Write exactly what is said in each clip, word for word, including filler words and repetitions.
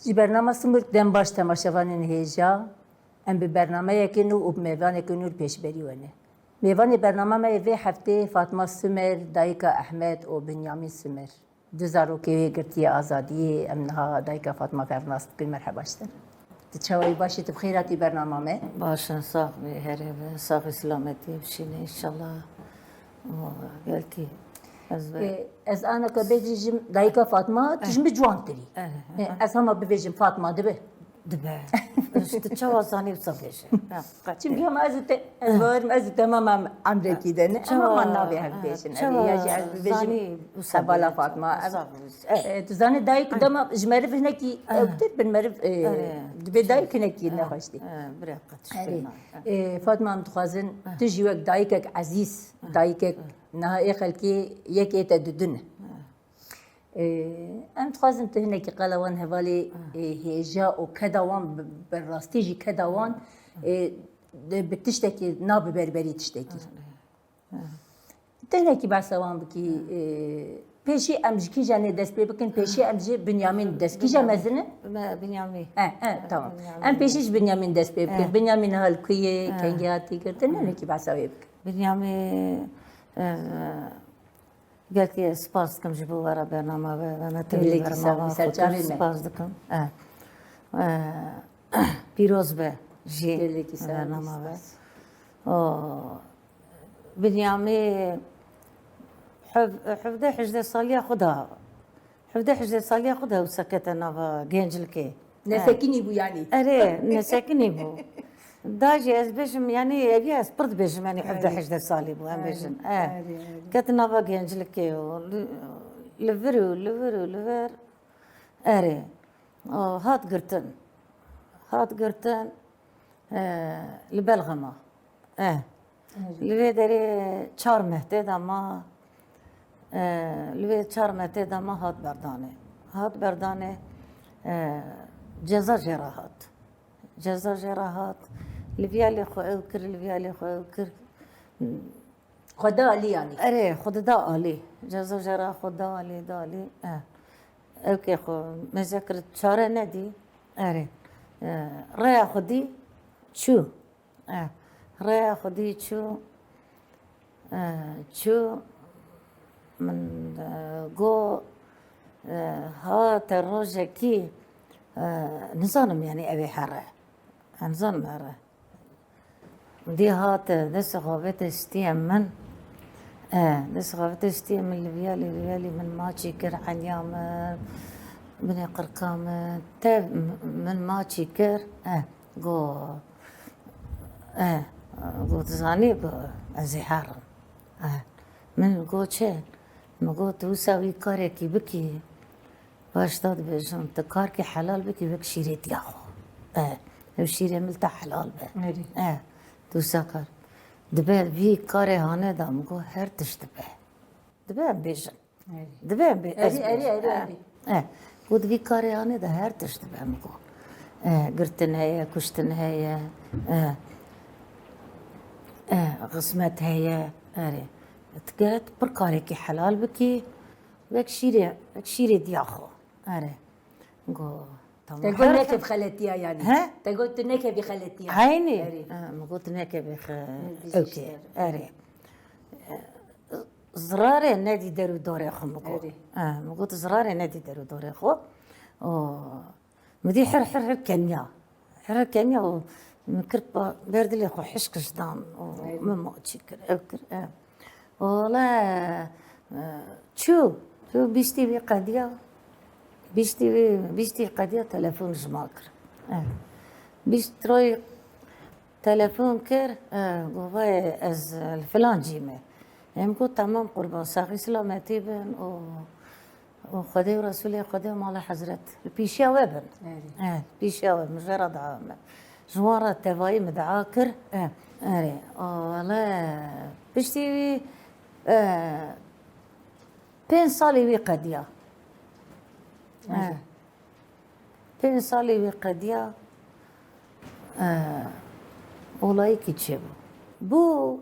Ji bernama Simurg dem baş temaşevanên hêja. Em bi bernameyeke nû û bi mêvaneke nû li pêşberî we ne. Mêvanê bernama me yê vê heftê Fatma Sumer, dayika Ehmed û Binyamîn Sumer. Du zarokê wê girtiye azadiyê. Em niha dayika Fatma bernas dikin. Merheba ji te. Tu çawa yî, baş î, tu bi xêr hatî bernama me? Baş in, sax bî, herê be, saxî silametî bişîne înşallah. Û belkî ez be- Ê, ez anaka bêjî ji dayika Fatma, tu ji min ciwantir î. Eh, eh, Ê, eh. Ez hema bibêjim Fatma dibe. Dibe. Tu çawa zanî wisa bêje? Ha, qet. Çimkî hema ez û te, ez bawerim ez û te hema em emrekî de ne. Hema navê hev bêjin. Çawa, eh, çawa, ya jî ez bibêjim zanî wisa hevala bêje, Fatma. Wisa bêje. Eh. Eh, tu zanî dayik dema ji meriv hinekî ewtir bin meriv, eh, dibê dayik hinekî nexweş tê. Eh, bira qet. Erê. Eh, Fatma, em dixwazin tu jî wek dayikek ezîz, dayikek niha ê xelkê yek ê te didin. Ê, em dixwazin tu hinekî qala wan hevalê, ê, hêja û keda wan bi, bi rastî jî keda wan, ê, de, bi tiştekî nabe berberî tiştekî. Tu hinekî behsa wan bikî, ê, pêşî em ji kîjan ê dest pê bikin, pêşî em ji Binyamîn dest, kîja mezin e? Me, Binyamî. E, e, tamam. Binyamî. Em pêşî ji Binyamîn dest pê bikin. E. Binyamîn niha li ku ye, kengî hatî girtin, hinekî behsa wê bikin. Binyamî, e, Gelkî ez spas dikim ji bo we re bernama ve, ve me tevî. Gelekî sağ ol, bernama xwe kir, serçavê me. Spas dikim. Eh. Eh, pîroz be jî. Gelekî sağ ol, bernama ve. Spas. O, Binyamî hev-, hevdeh hejdeh saliya xwe da. Hevdeh hejdeh saliya xwe da wisa kete nava genclikê. Nesekinî bû yanî. Erê, nesekinî bû. Da jî ez bêjim, yanî ev ya ez pir dibêjim, yanî hevdeh hejdeh salî bû, em bêjin. Erê, erê. Ket nava genclikê û li, li vir û li vir û li vir. Erê. O, hat girtin. Hat girtin. E, li Belxema. E. Erê. Li vê derê çar meh tê de ma, e, li vê çar meh tê de ma hat berdanê. Hat berdanê, e, ceza jê re hat. Ceza jê re hat. Li viyalê xwe ew kir, li viyalê xwe ew kir. Xwe da alî yanî. Erê, xwe dida alî. Ceza jê re xwe da alî, da alî. E. Ew kê xwe mêze kir, çare nedî. Erê. E, rêya xwe dî, çû. Eh, rêya xwedî çû, eh, çû, min, eh, got, eh, hate rojekî, eh, nizanim, yanî ew ê here. Ez nizanim here. Dî hate, destê xwe avête stiyê min. Eh, destê xwe avête stiyê min, li viyalî, li viyalî min maçî kir, eniya min, binê qirka min, tev min maçî kir. Eh. Got, eh, got, zanî, got, ez ê herim. Eh, min got, çi? Min got, tu wisa wî karekî bikî, baş da dibêjim, tu karkî helal bikî, wek şîrê diya xwe. Eh, ev şîrê min te helal be. Erê. Eh, tu wisa kar. Dibe vî karê hane da, min got, her tişt dibe. Dibe em bêjin. Erê. Dibe em bê-, ez Erê, erê, bêjim. Erê, Eh, erê. eh. Got, vî karê anê de her tişt dibe, min got. Eh, girtin heye, kuştin heye, eh, eh, xismet heye. Erê. Tu gere tu pir karekî helal bikî, wek şîrê, wek şîrê diya xwe. Erê. Got, tamam. Te got nekevî xeletiya yanî. He? Te got tu nekevî xeletiya. Eynî. Erê. Eh, min got nekevî xe-, Erê, ewkê. Erê. Zirarê nedî der û dorê xwe, min got. Erê. Eh, min got, zirarê nedî der û dorê xwe. O, min dî hir, hir, hir keniya. Hir, hir keniya û min kir pa-, ber dilê xwe hişk ji dan û Erê. min maçî kir, ew kir, ev. Wala, eh, çû, çû bîstî wî qediya. Bîstî wî, bîstî qediya telefon ji ma kir. Eh. Bîst royê Telefon kir, e, got, "Vay, ez, e, li filan cî me." Em got, "Temam qurban, saxî silametî bin û, û Xwedê û Resûlê Xwedê û mala hezret li pîşiya we bin." Erê. E, li pîşiya we, min jê re dua me. Ji wan re tevayî min dua kir. E, erê, o, wele, piştî wî, e, pênc salî wî qediya. Erê. E. Pênc salî wî qediya, e, olayekî çêbû. Bû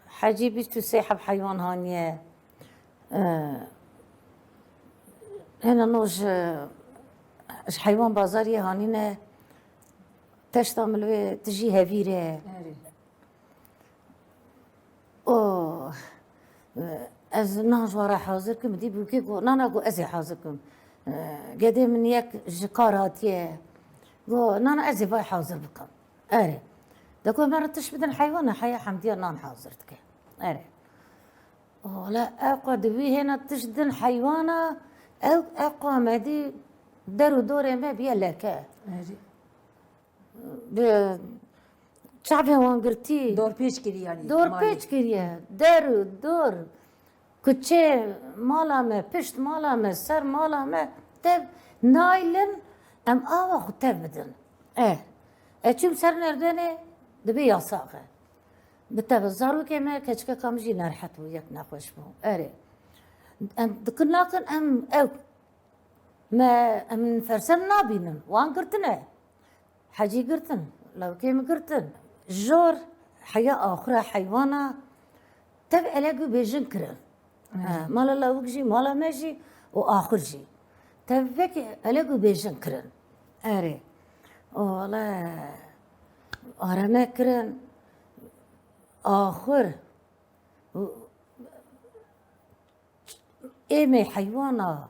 hecî bîst û sê heb heywan haniye. E, hene no ji Ji heywan bazariyê hanîne, teşta min li wê tijî hevîr e. Erê. O, ez nan ji wan re hazir kim, dî bûkê got, nana got, ez ê hazir kim. Gedê min yek ji kar hatiye. Got, nana ez ê vay hazir bikim. Erê. De got, me re tişt bidin heywana, heya Hemdiya nan hazir dike. Erê. Wala ew qwe di wî hêna tişt din heywana, ew, ew qwe me dî der û dorê me biye leke. Erê. Bi çavê wan girtî. Dorpêç kirî yanî. Dorpêç kiriye. Der û dor. Kuçê mala me, pişt mala me, ser mala me, tev naylin em awa xwe tev bidin. E, e çûm ser nerdenê dibê yasax e. Bi tev zarokê me keçikeka min jî nerhet bû, yek nexweş bû. Erê. Em dikin nakin em ew me em fersen nabînin. Wan girtine. Hecî girtin, lawikê min girtin. Jor heya axura heywana tev elek û bêjin kirin. Hmm. E, mala lawik jî, mala me jî û axur jî. Tev vekî elek û bêjin kirin. Erê. Wala areme kirin. Axur. Êmê heywana,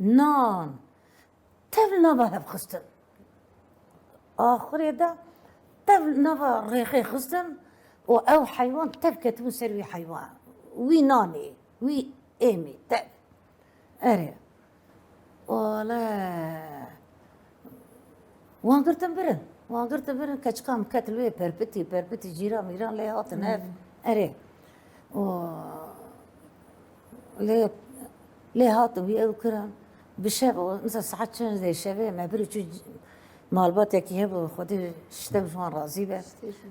nan, tev li nava hev xistin. Axirê de tev li nava rêxê xistin û ew heywan tev ketibûn ser wî heywan, wî nanê, wî êmê, tev. Erê. Wala wan girtin birin. Wan girtin birin, keçika min ket li wê perpitî, perpitî cîran mîran lê hatin hev. Hmm. Erê. O, lê, lê hatin wî ew kirin. Bi şev, o, mesela saet çend dê şevê me bir û çû c-, malbatekî hebû, Xwedê ji te ji wan razî be.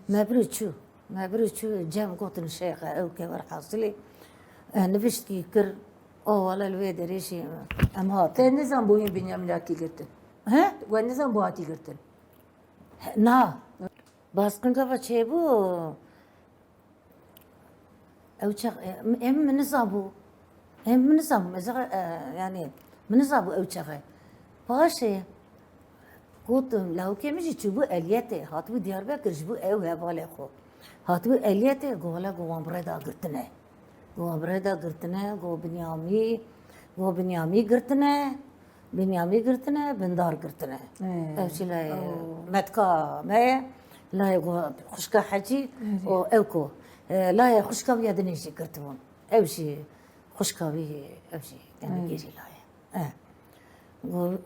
Me bir û çû. Me bir û çû cem gotin şêxe ew ke werhasilê, e, niviştkî kir, o wele li wê derê jî em hatin. Te nizan bû hîn Binyamîn hatî girtin? He? We nizan bû hatî girtin? He, na. Basqin gava çêbû. Ew çax, e, em min nizabû. Em min nizabû, ez, e, yani, min nizabû ew çaxê. Paşê gotim, lawikê min jî çûbû Eliyetê, hatibû Diyarbekir ji bo ew hevalê xwe. Hatibû Eliyetê, got, wele, got, wan bi rê de girtine. Got, wan bi rê de girtine, got, Binyamî, got, Binyamî girtine, Binyamî girtine, Bindar girtine. Ee. Ev jî layê, oo, metka me ye, layê, got, xwişka Hecî, evet, û ew ku, e, layê xwişka wî ya dinê jî girtibûn. Ew jî xwişka wî, ew jî demê, evet, gêrî layê. Eh. Got, eh,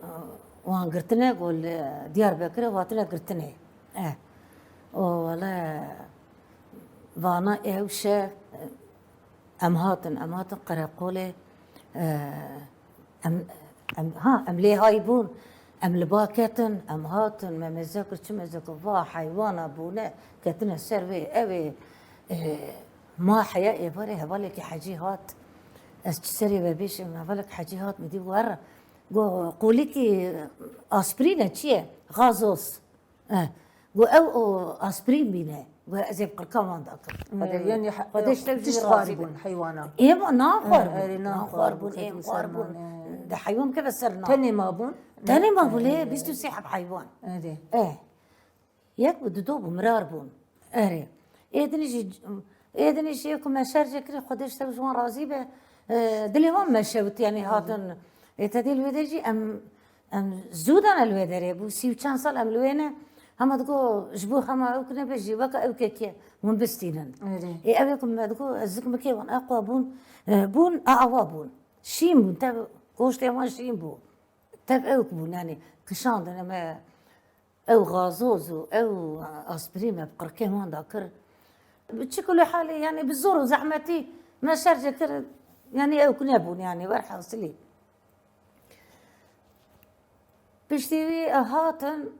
wan girtine, got, li Diyarbekirê hatine girtinê. Eh. O, wele, vana ew şev, eh, em hatin, em hatin qereqolê, eh, em, em, ha, em lê hay bûn, em li ba ketin, em hatin, me meze kir, çi meze kir, va heywana bûne, ketine ser wê, ew ê, eh, Ma heya êvarê hevalekî Hecî hat. Ez çi serê we bêjim, hevalek Hecî hat, min dî wer. Got, qolikî aspirîn e, çi ye? Gazoz. Eh. Got, ew o aspirîn bîne. Got, ez ê bi qirka wan dakim. Xwedê, eh, yanî he-, Xwedê ji te jî tişt razî be. Xwaribûn heywana. Ê, ma nan xwar bûn. Eh, erê, nan xwar bûn, ê, xwar bûn. Eh. De heywan keve ser nan. Tenê ma bûn? Tenê ma bûn, eh, lê bîst û sê heb heywan. Erê. Eh. Yek bû, dido bû, mirar bûn. Erê. Ê dinê jî, ê dinê jî ku me şercê kirî, Xwedê ji te ji wan razî be, e, dilê wan meşewit, yanî hatin. Ê te dê li wê derê jî em, em zû dane li wê derê. Bû sî û çend sal em li wê ne. Hema digo, ji bo hema ew kine be jî, weke ew kekê hûn bistînin. Erê. Ê ew ê ku me digo, ez zik mikê wan, eqwa bûn, e, bûn, a awa bûn. Şîn bûn, tev goştê wan şîn bû. Tev ew bûn, yanî kişandin me. Ew gazoz û ew aspirîn me bi qirkê wan da kir. Bi çi kulî halê, yanî bi zor û zehmetî me şercê kir, yanî ew ku nebûn, yanî werhasilî. Piştî wî, e, hatin,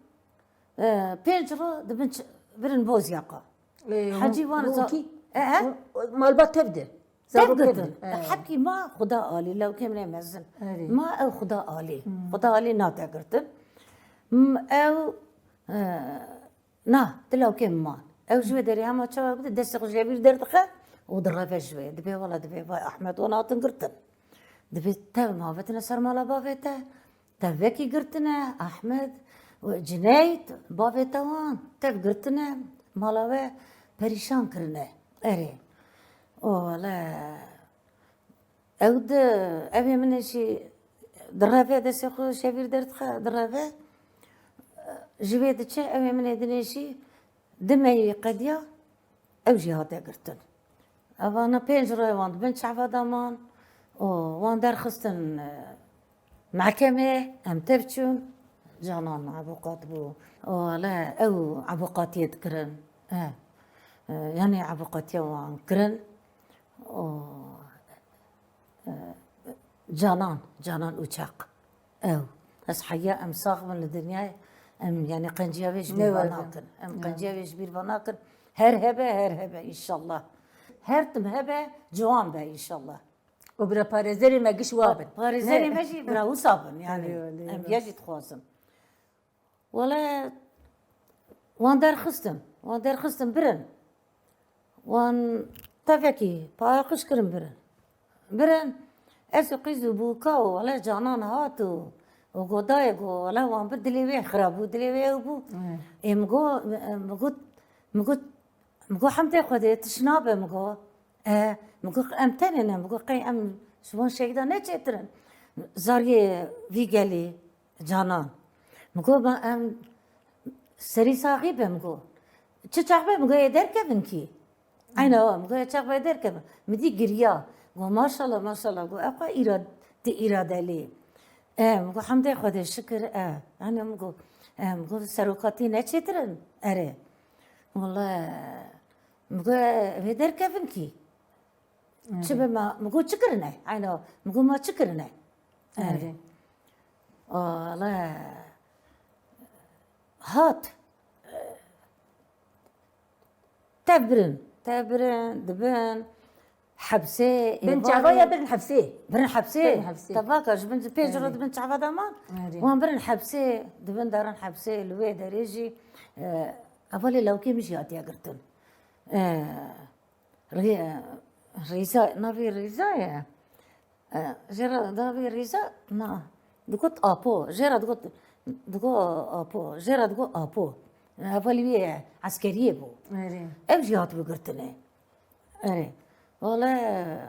e, pênc roj dibin ç-, birin Bozyaka. Ê, Hecî hûn, wan hûn za-, kî? E, e? Hûn, malbat tev de. Tev zarokê girtin. Din. E. Hepkî ma Xuda alî, lewkê min ê mezin. Erê. Ma ew Xuda alî. Hmm. Xuda alî nate girtin. M-, ew, e, na, di lewkê min man. Ew ji wê derê hema çawa bide, destê xwe ji hevîr derdixe û direve ji wê. Dibê wela, dibê vay Ahmet, wan hatin girtin. Dibê tev ma vetine ser mala bavê te. Tevekî girtine, Ahmed û Cineyt, bavê te wan, tev girtine, mala we perîşan kirine. Erê. O, wele, ew di, evê min ê jî direve, destê xwe şevîr derdixe, direve. Ji vê diçe, evê min ê dinê jî di meyê qediya, ew jî hate girtin. Evana pênc royê wan di bin çava de man û wan derxistin, e, mehkemê, em tev çûn, Canan ebuqat bû. Û wele ew ebuqatiyê dikirin. E, e, yanî ebuqatiya wan kirin. Û, e, Canan, Canan Uçak. Ew. Ez heya em sax bin li dinyayê, em, yanî, qenciya wê ji bîr ve nakin. Em qenciya wê ji bîr ve nakin. Her hebe, her hebe, înşallah. Her tim hebe, ciwan be, înşallah. Û bira parêzerê me giş wa bin. Parêzerê me jî bira wisa bin, yanî. Em viya jî dixwazin. Wele wan derxistin, wan derxistin birin. Wan tevekî paqij kirin birin. Birin, ez û qîz û bûka û wele Canan hat û, û go dayê go, wele wan bir dilê wê xirab bû, dilê wê ew bû. Ê, min go, min got, min got, min go hemdê Xwedê, tu şinabe, min go. E, min go, em tenê ne, min go, qey em ji wan şehîda ne çêtir in? Zariyê vî gelî. Canan. Min got, "Ma em serî saxî be," min got. "Çi çax be?" Min got, "Ê derkevin kî." Eyna wa, min got, "Ê çax be derkevin." Min dî giriya. Got, "Maşallah, maşallah." Got, "Ew qe îra-, ti îradelî." E, min got, "Hemdê Xwedê şikir, e." Yanî min got, e, min got, "Serokatî ne çêtir in?" Erê. Wele, min got, "Ê derkevin kî." Çi be ma, min got çi kirine? Eyna, min got ma çi kirine? Erê. Wele hat. Tev birin. Tev birin, dibin hepsê. Bin çava ya birin hepsê? Birin hepsê. Birin hepsê. Tevaka ji bin pênc ro dibin çava de man. Erê. Wan birin hepsê, dibin darin hepsê, li wê derê jî, e, hevalê lawkê min jî hatiye girtin. E, Rê-, Rêza, navê Rêza ye. E, jê re navê Rêza, na, digot Apo, jê re digot, digot Apo, jê re digot Apo. Hevalê wî ye, eskeriyê bû. Erê. Ew jî hatibû girtinê. Erê. Wele,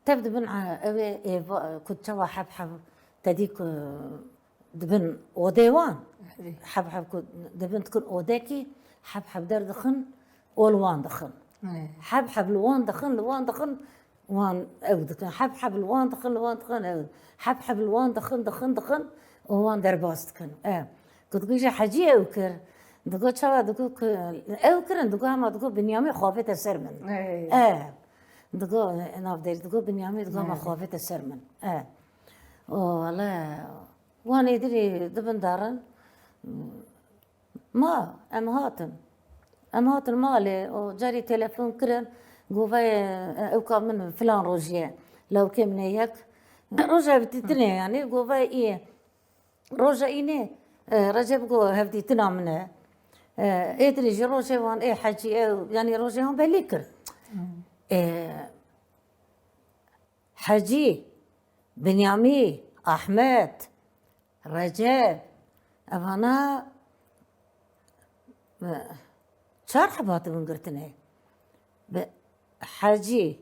tev dibin, e, ew ê, êva, ku çawa heb heb, te dî ku dibin odê wan. Erê. Heb heb ku dibin dikin odekî, heb heb derdixin, ol wan dixin. Erê. Heb heb li wan dixin, li wan dixin, wan ew dikin. Heb heb li wan dixin, li wan dixin, ew. Heb heb li wan dixin, dixin, dixin, û wan derbas dikin. E. Ku dibêje Hecî ew kir. Digo çawa, digo ku ew kirin, digo hema digo Binyamî xwe avête ser min. Erê. E. Digo, e, navderî, digo Binyamî, digo hema xwe avête ser min. E. O, wele, wan êdirî dibin darin. Ma, em hatin. Em hatin malê, o carî telefon kirin, got, "Vay, e, ewka min filan rojî ye. Lawkê min ê yek." Roja evdîtinê, yanî, got, "Vay, î." Roja înê, e, Recep got, "Hevdîtina min e." E, êdirî jî rojê wan ê Hecî ew, yanî rojê wan belî kir. E, Hecî, Binyamî, Ahmet, Recep, evana, e, çar heb hatibin girtinê. Bi Hecî,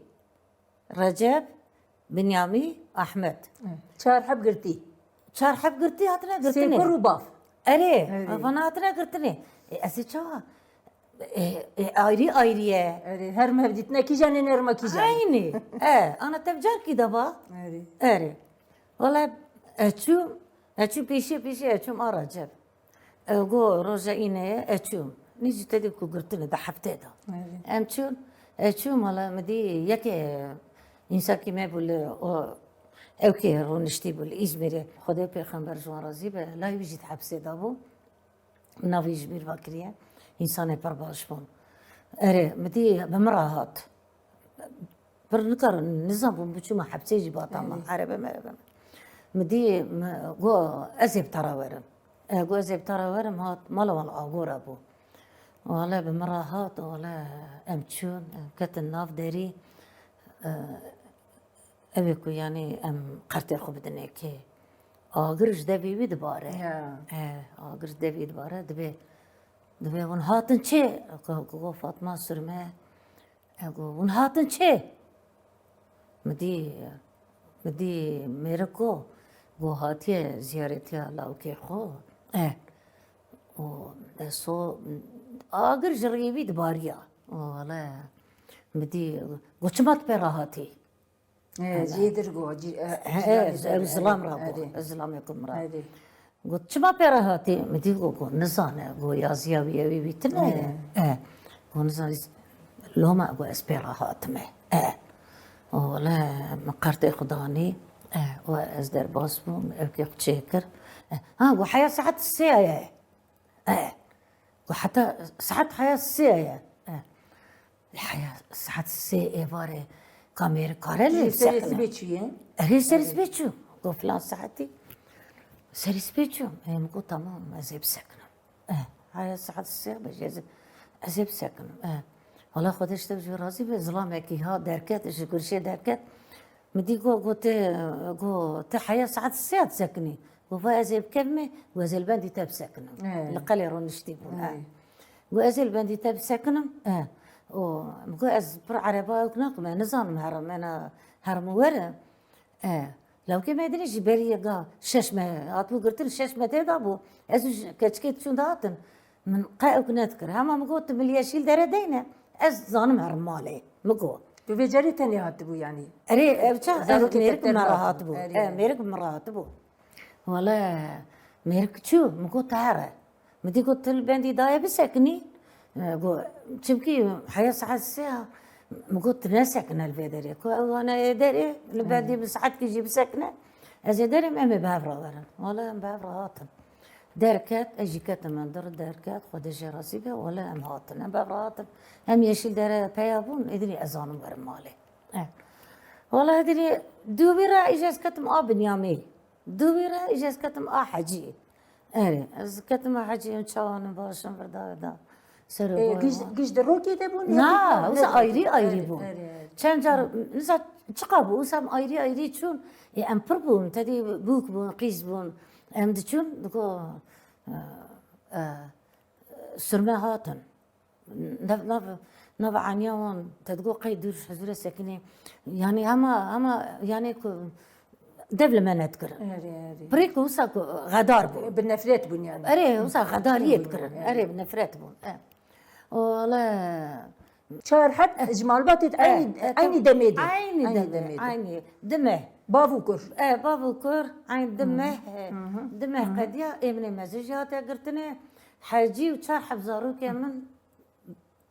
Recep, Binyamî, Ahmet. Çar heb girtî. Çar heb girtî hatine girtinê. Sê kur û bav. Erê, erê, evana hatine girtinê. E, ez ê çawa? E, e, ayrî ayrî ye. Erê, her me hevdîtine kîjan ê, her me kîjan ê. Eynî. E, ana tev carkî de ba. Erê. Erê. Wele, e, çûm, e, çûm pêşî pêşî, e, çûm a Recep. E, got, "Roja înê ye, e, çûm." Nî jî te dî ku girtine di heftê de. Erê. Em çûn, e, çûm, wele, min dî yekê însankî me bû li, o, ewkê rûniştî bû li Îzmîrê. Xwedê û Pêxember ji wan razî be, layê wî jî di hepsê de bû. Navê jî bîr ve kiriye. Însanê pir baş bûn. Erê, min dî bi min re hat. Pir nikarin, nizanbûm biçûma hepsê jî bata me. Erê. Erebe merebe me. Min dî, min got, "Ez ê bi te re werim." E, got, "Ez ê bi te re werim", hat, mala wan agora bû. Wele bi min re hat, wele em çûn, em ketin nav derî. E, Ew ê ku, yanî, em qertê xwe bidinê kê. Agir ji devê wî dibare. Ya. E, agir ji devê dibare, dibê, dibê hûn hatin çê? Ku, ku, ku Fatma Surme, e, ku hûn hatin çê? Min dî, min dî mêrik ku, ku hatiye ziyaretiya lawikê xwe. E, û so, agir ji rêwî dibariya. Û wele, min dî, ku çima tu pê re hatî? He, Ana. Cihê dir got, cî-, e, He, cîranê ez, dir, ez zilam erê, ra got, erê. Ez zilamê ku min ra. Erê. Got, çima pê re hatî? Min dî got, got, nizane, got, yaziya wî, ewî wî tune ye. He. E, got, nizane, loma, got, ez pê re hatime. E. O, wele, min qertê xwe danî. E, o, ez derbas bûm, ewkê xwe çêkir. E, ha, got, heya saet sê ye. E, got, heta saet heya sê ye. E. Heya saet sê êvarê ka mêrik kare lê bisekine. Serê sibê çûye? Erê, serê sibê çû. Got, filan saetî. Serê sibê çû. Ê, min got, tamam, ez ê bisekinim. E, heya saet sê be, ez ê, ez ê bisekinim. E. Wala Xwedê ji te jî razî be, zilamekî ha derket, ji gurşê derket. Min dî got, got, tê, got, tê heya saet sê disekinî? Got, va ez ê bikevimê, got, ez ê li bendî te bisekinim. He. Li qelê rûniştî bûn, he. He. Got, ez ê li bendî te bisekinim, he. Û min got, ez pir ereba ewk nakim, ez nizanim herim, ena herim û werim. E, lawkê me dinê jî berî yeka şeş me hatibû girtin, şeş me tê da bû. Ez û ji keçikê diçûn dihatin. Min qe ewk nedikir. Hema min got, tu min li Yeşîl Dere deyne, ez zanim herim malê. Min got. Tu vê carê tenê hatibû yanî? Erê, ev çax ez Zarokê te mêrik min re hatibû. Erê. E, mêrik min re hatibû. Wele mêrik çû, min got, tu here. Min dî got, tu li bendî dayê bisekinî. E, got, çimkî heya saet sê ya, min got, tu nesekine li vê derê. Ku ew hane ê derê, li bendî bi saetkî jî bisekine. Ez ê derê em ê bi hev re werin. Wele em bi hev re hatin. Derket, ez jî ketim hundir, derket, Xwedê jê razî be, wele em hatin. Em bi hev re hatin. Em Yeşîl Dere peya bûn, êdî ez zanim werim malê. E. Wele êdî dû wî re îja ez ketim a Binyamî. Dû wî re îja ez ketim a Hecî. Erê, ez ketim a Hecî, em çawan in, baş in, vir dawê da. Ser û E, boy giş, wan. Giş di rokê de bûn? Na, ya wisa ne ayrî, ayrî erê, bûn. Erê, erê. Çend car, nisa çiqa bû, wisa em ayrî, ayrî çûn. E, em pir bûn, tedî bûk bûn, qîz bûn. Em diçûn, digo, e, e, Surme hatin. Nav, nav, nav aniya wan, te digo qey dûr, hezûre sekinê. Yanî hema, hema, yanî ku dev li me nedikirin. Erê, erê. Pirê ku wisa ku xedar bû. Bi nefret bûn yanî. Erê, wisa xedariyê dikirin. Erê. Erê, bi nefret bûn. E. Wele. Çar heb ji malbatê de eynî, e, eynî demê de. Eynî demê, eynî. Di meh. Bav û kur. E, bav û kur, eynî di meh, e, di meh qediya, ê min ê mezin jî hate girtinê. Hecî û çar heb zarokê min.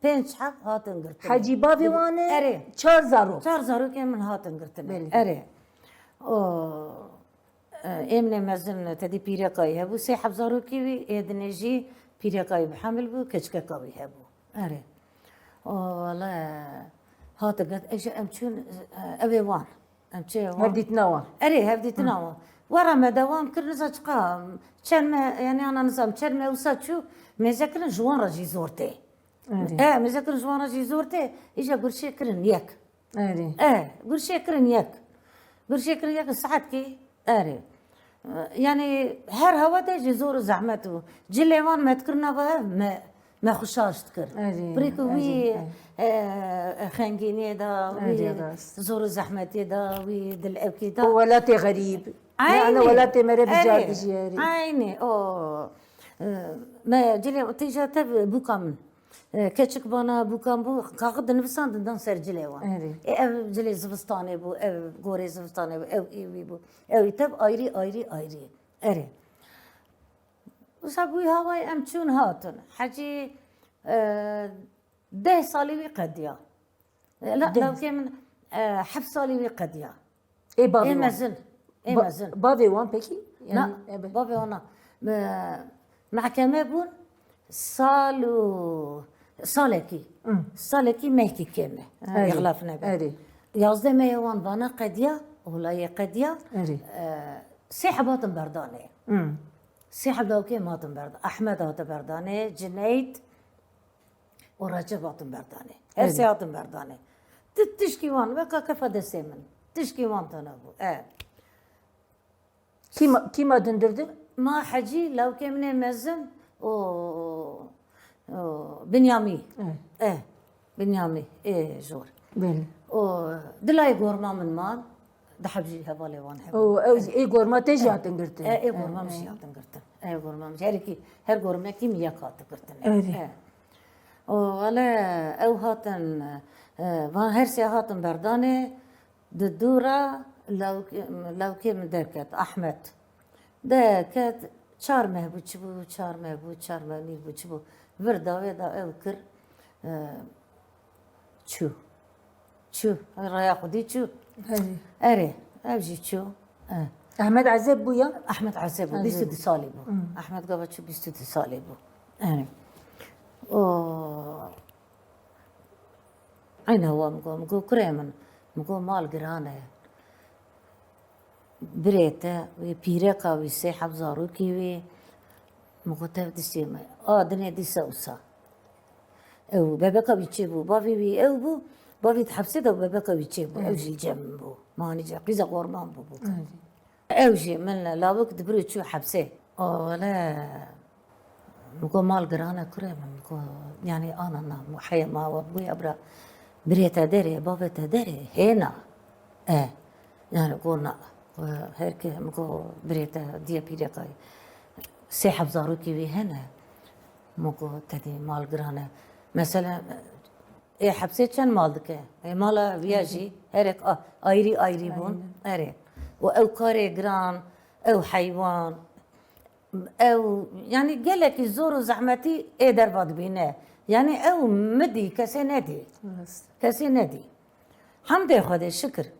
Pênc heb hatin girtin. Hecî bavê wan e? Erê. Çar zarok. Çar zarokên min hatin girtin. Belê. Erê. O, e, ê min ê mezin tedî pîreka wî hebû, sê heb zarokî wî, ê dinê jî pîreka wî bi hemil bû, keçikeka wî hebû. Erê. O, wele, hatin girt, ê jî em çûn, e, evê wan. Em çê wan. Hevdîtina wan. Erê, hevdîtina wan. Were me dewam kir, niza çiqa, çend me, yanî ana nizam, çend me wisa çû, mêze kirin ji wan re jî zor tê. Erê. E, mêze kirin ji wan re jî zor tê, îja gurşê kirin yek. Erê. E, gurşê kirin yek. Gurşê kirin yek saetkî, erê. E, yanî her hewa de jî zor û zehmet bû. Cilê wan me dikir nava hev, me, me xwe şaş dikir. Erê, erê, erê. Pirê ku wî, e, e, xengîniyê de, wî zor û zehmetiyê de, wî dilewkê de. Û welatê xerîb. Eynî. Ne, ana welatê me re bijardijî, erê. Eynî, o, e, me cilê tîja tev bûka min. E, keçik bana bûkan bû, kaxit dinivisandin dan ser cilê wan. Erê. E, ev cilê zivistanê bû, ev gorê zivistanê bû, ew ê wî bû. Ew ê tev ayrî, ayrî, ayrî. Erê. Wisa bûyî hawayê em çûn hatin. Hecî, e, deh salî wî qediya. E, la, lawkê min, e, heft salî wî qediya. Ê bavê wan. Ê mezin. Ê mezin. Bavê wan pekî? Na, bavê wan na. Me, mehkeme bûn sal û salekî. Salekî mehkî kêm e. Erê. Ixlaf nebe. Erê. Yazdeh meyê wan vana qediya, olayê qediya. Erê. E, sê heb hatin berdanê. Sê heb lawkê min hatin berdanê. Ehmed hate berdanê, Cineyt, û Receb hatin berdanê. Her sê hatin berdanê. Ti-, tişkî wan weka kefa destê min. Tişkî wan tune bû. E. Kî ma, kî ma di hundir de? Ma Hecî, lawkê min ê mezin û, û Binyamî. E, Binyamî ê jor. Belê. Û di layê gorma min man, di heb jî hevalê wan hebû. Û ew ê gorma te jî hatin girtin? E, ê gorma min jî hatin girtin. Ê gorma min jî, her ikî, her gormekî min yek hatin girtin. Erê. E. Û wele ew hatin, e, van her sê hatin berdanê, di dû re lawkê, lawkê min derket, Ahmet. Derket, çar meh bû, çi bû, çar meh bû, çar meh nîv bû, çi bû. Vir dawê da ew kir, e, çû. Çû. Raya xwedî çû. Erê. Erê, ev jî çû. E. Ehmed Ezeb bû ya? Ehmed Ezeb bû, bîst û du salî bû. Ehmed gava çû bîst û du salî bû. Erê. O, Eyna wa min got, min got, kurê min, min got, mal giran e. Birê te, wê pîreka wî, sê heb zarokî wî, min got, tev distê me. A dinê dîsa wisa. Ew bebeka wî çêbû, bavê wî ew bû, bavê di hepsê de bebeka wî çêbû, ew jî li cem min bû. Manî cem, qîza qorman bû bû. Ew jî min lawik dibir û çû hepsê. O wele, min got mal giran e kurê min, min got, yanî ana na, heya ma we bûya bira, birê te derê, bavê te derê, hêna. E, yanî got na, her ke min got birê te diye pîreka sê heb zarokî wî hene. Min got tedî mal giran e. Mesela, Ê hepsê çend mal dike? Ê mala viya jî herek a- ayrî ayrî bûn. Erê. Û ew karê giran, ew heywan, ew, yanî gelekî zor û zehmetî ê derva dibîne. Yanî ew midî kesê nedî. Kesê nedî. Hemdê Xwedê şikir.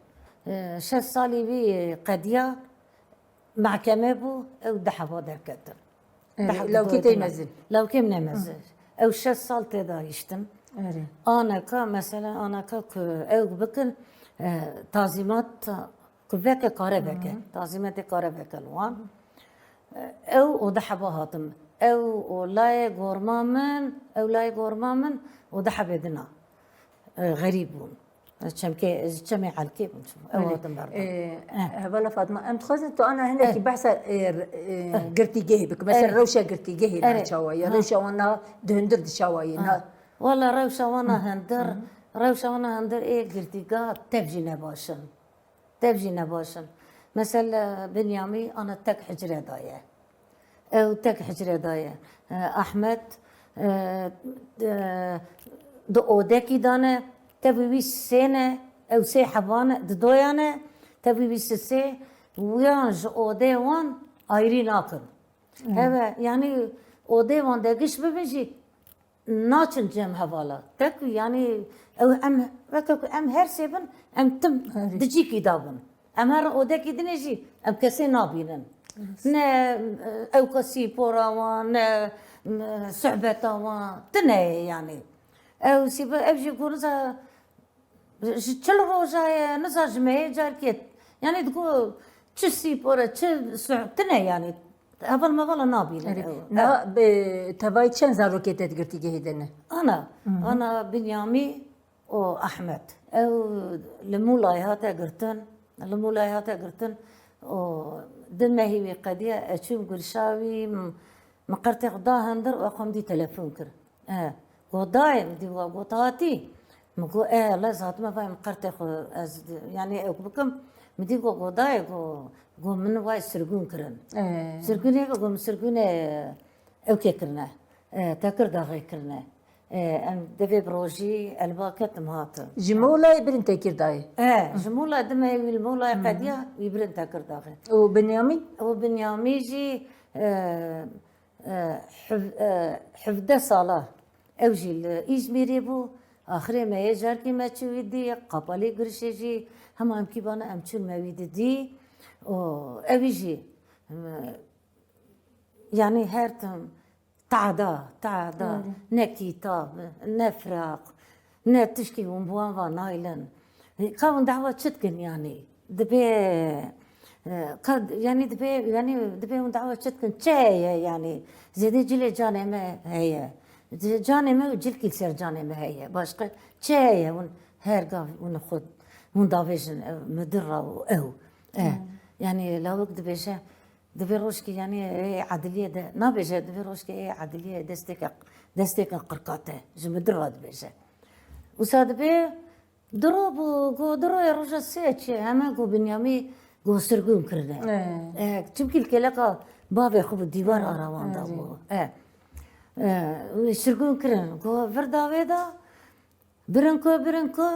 E, şeş salî wî qediya. Mehkeme bû, ew di heva derketin. Erê, lawkê te mezin. Lawkê min ê mezin. Ew şeş sal tê de hiştin. Erê. Aneka, mesela aneka ku ew bikin, e, tazîmat ku veke kare veke. Tazîmatê kare veke li wan. E, ew û di heva hatin. Ew û layê gorma min, ew layê gorma min û di hebê dina. E, xerîb bûn. Çemkê, ji çemê Elkê bûn çûn. Ew hatin berdan. Belê. E, hevala Fatma, em dixwazin tu ana hinekî behsa, e, e, girtîgehê bik. Mesela rewşa girtîgehê na çawa ye? Rewşa wan na di hundir di çawa ye? Na Wala rewşa wana hundir, rewşa wana hundir ê girtîga tev jî ne baş in. Tev jî ne baş in. Mesela Binyamî ana tek hicre daye. Ew tek hicrê de ye. E, Ahmet, e, e, di odekî de ne, tevî wî sê ne, ew sê hevan e, di doya ne, tevî wî sisê, wiyan ji odê wan ayrî nakin. Heve, yanî odê wan de giş bibin jî, naçin cem hevala. Tek yanî ew em, weke ku em her sê bin, em tim di cîkî de bin. Em herin odekî dinê jî em kesê nabînin. Ne, e, ewka sîpora wan, ne, e, sohbeta wan, tune ye yanî. Ew sîbe, ev jî ku niza ji çil roja ye, niza ji me ye carkê. Yanî digo çi sîpor e, çi suh, tune yanî. Heval mevala nabînin ew. Niha bi tevayî çend zarokê te di girtîgehê de ne? Ana, ana Binyamî û Ahmet. Ew li Mûlayê hate girtin, li Mûlayê hate girtin û di mehî wî qediya, ez çûm gulşa wî, min qertê xwe da hundir û xwe min dî telefon kir. E, got dayê, min dî wa got hatî. Min got, e, ez hatime vay min qertê xwe ez, yanî ew bikim. Min dî got, got dayê, got, got min vay sirgûn kirin. E. Sirgûnê, got min sirgûnê ew kê kirine. E, Tekir daxê kirine. E, em devê bi rojî elba ketim hatin. Ji Mûlayê birin Tekir dayê. E, ji Mûlayê dime wî li Mûlayê qediya, wî birin Tekir daxê. Û Binyamîn? Û Binyamîn jî, e, E, hev-, e, hevdeh sala ew jî li Îzmîrê bû. Axirê me yê carkî me çû wî dî, qapalî girişê jî hema em kî bana em çûn me wî didî. Û ew jî, e, yanî her tim tahda, tahda, ne kîtab, ne firaq, ne tişkî hûn bi wan va naylin. Ka hûn dawa çi dikin yanî? Dibê, e, ka, yanî dibê, yanî dibê hûn dawa çi dikin? Çi heye yanî? Zêdê cilê canê me heye. Canê me û cilkî li ser canê me heye. Başqa çi heye? Hûn her gav hûn xwe, hûn davêjin ew midir ra û ew. E, yanî lawik dibêje, Divê rojkê, yanî ê ediliyê de, nabêje, divê rojkê ê ediliyê destêke, destêke qirkate, ji min dira dibêje. Wisa dibê, diro bû, go diro ye roja sê çi, heme go Binyamî go sirgûn kirine. E. E, çimkî li kêleka bavê xwe bi dîwar E, ara wan e, da jî. bû. E. E, wê sirgûn kirin, go vir da wê da, birin ku, birin ku,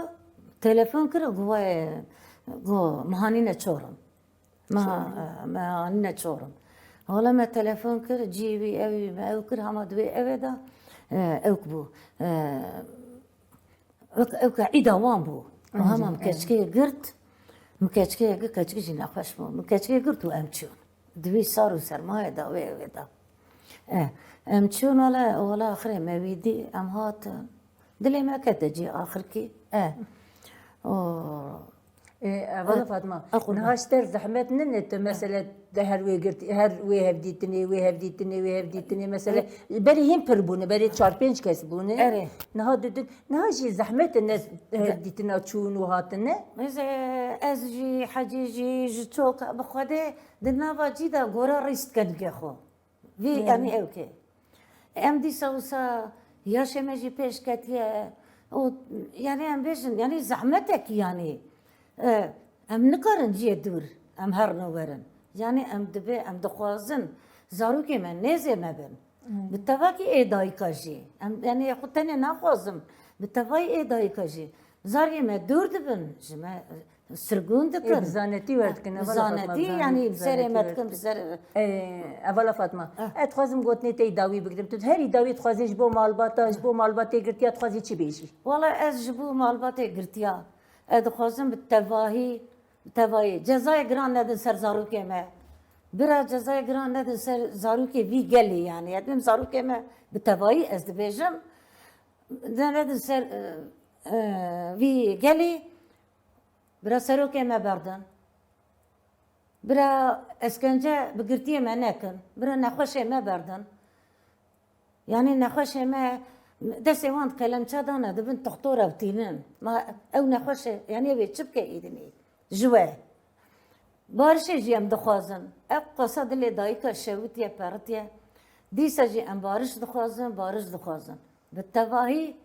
telefon kir, go wê, go, me hanîne Çorum. Me, me hanîne Çorum. Wala me telefon kir, cî wî, ewî, me ew kir, hema di wê ewê de, e, ewk bû. E, ewk, ewk îda wan bû. Û hema min keçikê girt, min keçikê girt, keçikê jî nexweş bû. Min keçikê girt û em çûn. Di wî sar û sermayê de wê ewê de. E, em çûn, wala, wala axirê me wî dî, em hatin. Dilê me kete cî axirkî. E. O, Ê, Evala Fatma, a qurban. Niha ji te zehmet nine tu, mesele, de her wê girt, her wê hevdîtinê, wê hevdîtinê, wê hevdîtinê, mesele, berê hîn pir bûne, berê çar pênc kes bûne. Erê. Niha didin, niha jî zehmet e ne hevdîtina çûn û hatine. Ez, e, ez jî, Hecî jî, ji çok bi Xwedê di nava cî de gora rîst kenigê xwe. Vî Hı. em ê ew kê. Em dîsa wisa yaşê me jî pêş ketiye. Û, yanî em bêjin, yanî zehmetekî yanî. E, em nikarin ciyê dûr, em herin û werin. Yanî em dibê, em dixwazin zarokê me nêzê me bin. Hı. Bi tevakî ê dayika jî. Em, yanî xwe tenê naxwazim. Bi tevayî ê dayika jî. Zargê me dûr dibin, ji me sirgûn dikin. Ê, bi zanetî werdikin, Evala Fatma, Zanetî, bi zanetî, yanî bi serê me dikin, bi ser Ê, Evala Fatma, Eh. ez dixwazim gotinê te îdawî bigirim. Tu herî dawî dixwazî ji bo malbata, ji bo malbatê girtiya dixwazî çi bêjî? Wala ez ji bo malbatê girtiya, ez dixwazim bi tevahî, bi tevahî cezayê giran nedin ser zarokê me. Bira cezayê giran nedin ser zarokê vî gelê, yanî. Ez dibêm zarokê me bi tevahî ez dibêjim, ne nedin ser, e, e, vî gelê. Bira serokê me berdin. Bira eskence bi girtiyê me nekin. Bira nexweşê me berdin. Yanî nexweşê me destê wan qelemçe dane, dibin toxtor ew tînin. Ma ew nexweşê, yanî ew ê çi bike îdinî? Ji we. Barişê jî em dixwazin. Ev qasa dilê dayika şewitiye, peritiye. Dîsa jî em bariş dixwazin, bariş dixwazin. Bi tevahî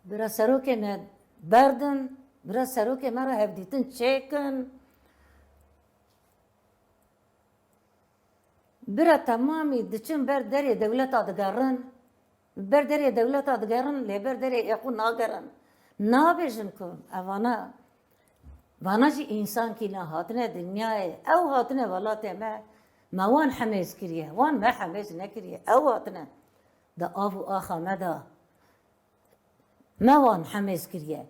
Bira serokê me berdin, bira serokê me re hevdîtin çêkin. Bira temamî diçin ber derê dewleta digerin. Ber derê dewleta digerin, lê ber derê êxo nagerin. Nabêjin ku evana, vana jî însankî ne hatine dinyayê. Ew hatine welatê me, me wan hemêz kiriye. Wan me hemêz nekiriye. Ew hatine di av û axa me de. Me wan hemêz kiriye.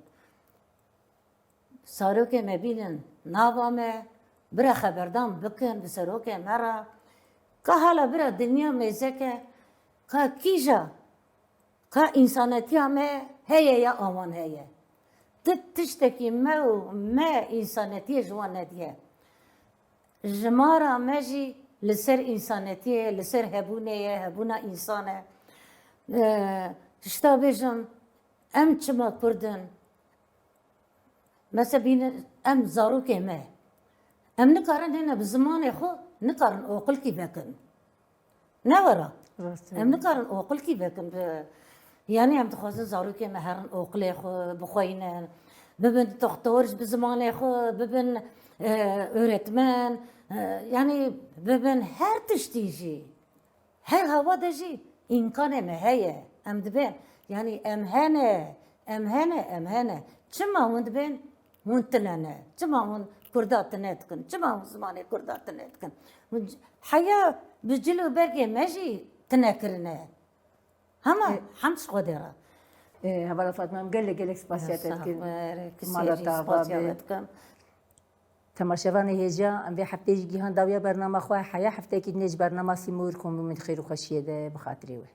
Sarokê me bînin nava me, bira xeberdan bikin bi serokê me re. Ka hala bira dinya mêzeke, ka kîja, ka însanetiya me heye ya awan heye. Ti tiştekî me û me însanetiyê ji wan nediye. Ji ma re me jî li ser însanetiyê, li ser hebûnê ye, hebûna însan e. Eee, tişta bêjim, em çima Kurd in? Mesela bînin, em zarokê me. Em nikarin hêne bi zimanê xwe, nikarin oqilkî vekin. Ne were? Rast e. Em nikarin oqilkî vekin bi, yanî em dixwazin zarokê me herin oqilê xwe bixweynin, bibin doktor ji bi zimanê xwe, bibin, e, öğretmen, e, yanî bibin her tiştî jî. Her hava de jî îmkanê me heye. Em dibên, yanî em hene, em hene, em hene. Çima hûn dibên? Hûn tune ne. Çima hûn Kurda tune dikin? Çima hûn zimanê Kurda tune dikin? Hûn c-, heya bi cil û bergê me jî tune kirine. Hema E, hemd ji Xwedê re. E, Hevala Fatma, em gelek, gelek spasiya te Sax dikin. be, Mala te ava be. Temaşevanê hêja, em vê hefteyê jî gihan dawiya bernama xwe. Heya heftekî dinê ji bernama Sîmor komî min xêr û xweşiyê de bi xatirê we.